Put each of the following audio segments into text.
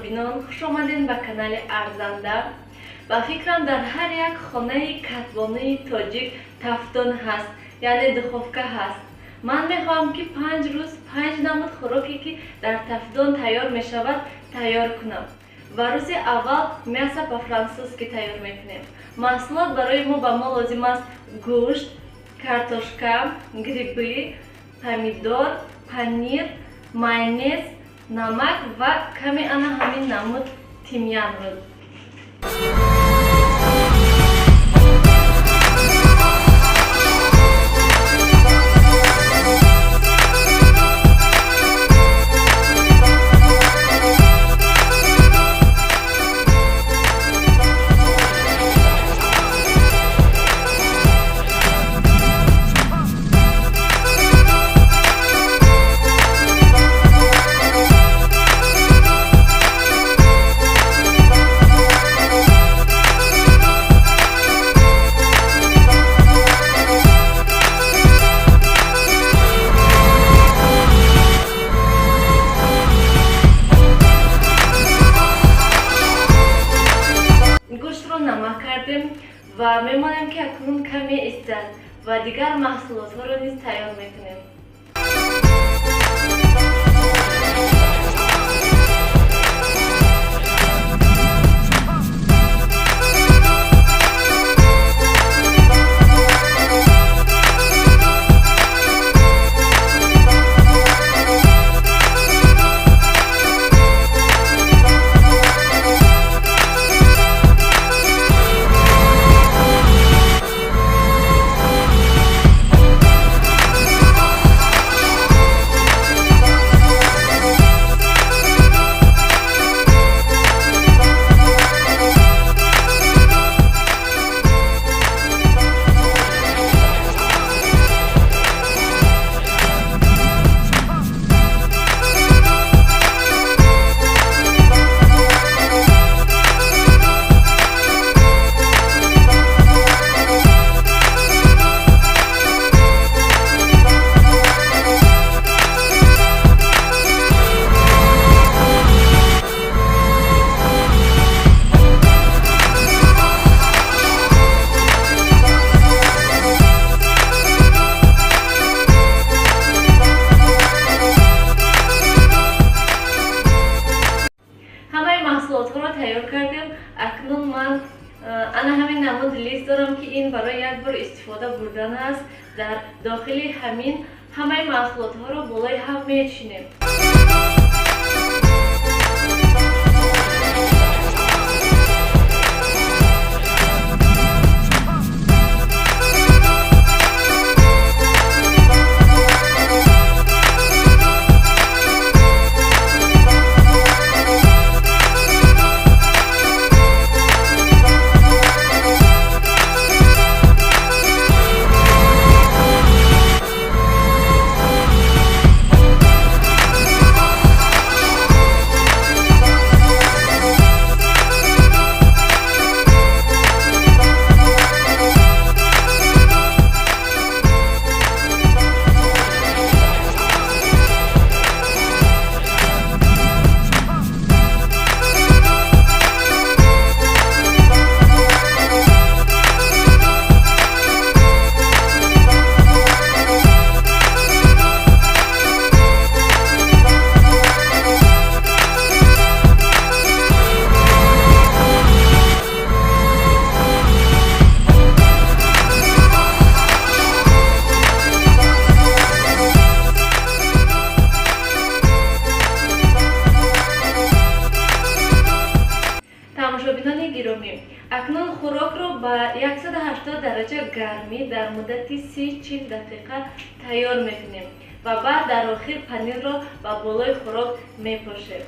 Тамошобинон, хуш омадем ба канали Арзанда. Ба фикрам, дар ҳар як хонаи катбонаи тоҷик тафдон ҳаст, яъне духовка ҳаст. Ман мехоҳам, ки 5 рӯз панҷ намуд хӯроке, ки дар тафдон тайёр мешавад, тайёр кунам. Ва рӯзи аввал мясо по-французски тайёр мекунем. Маҳсулот барои мо ба мо лозим аст: гӯшт, картошка, грибы, помидор, панир, майонез, намак ва каме ана ҳамин намуд тимьянро. Гӯштро намак кардем ва мемонем, ки акнун каме истад, ва дигар маҳсулотҳоро низ тайёр мекунем. Ҳамаи маҳсулотҳоро тайёр кардем. Акнун ман ана ҳамин намуд лист дорам, ки ин барои як бор истифода бурдан аст. Дар дохили ҳамин ҳамаи маҳсулотҳоро болои ҳам мечинем. Тамошобинони гиромӣ, акнун хӯрокро ба 180 дараҷа гармӣ дар муддати 30-40 дақиқа тайёр мекунем ва баъд дар охир панирро ба болои хӯрок мепошем.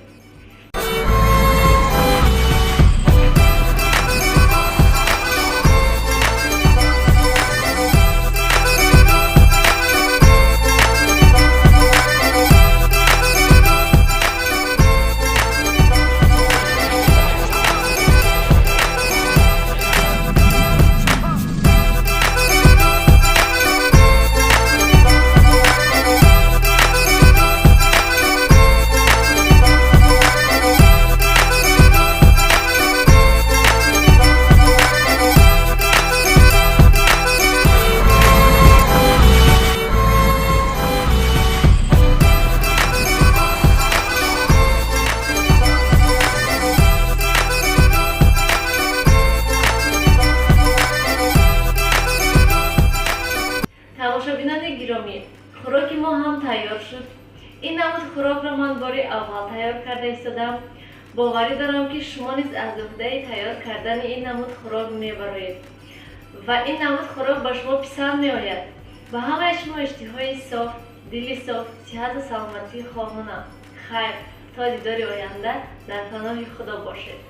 Тамошобинони гиромӣ, хӯроки мо ҳам тайёр шуд. Ин намуд хӯрокро ман бори аввал тайёр карда истодам. Боварӣ дорам, ки шумо низ аз уҳдаи тайёр кардани ин намуд хӯрок мебароед ва ин намуд хӯрок ба шумо писанд меояд. Ба ҳамаи шумо иштиҳои соф, дили соф, сиҳату саломатӣ хоҳонам. Хайр, то дидори оянда дар паноҳи Худо бошед.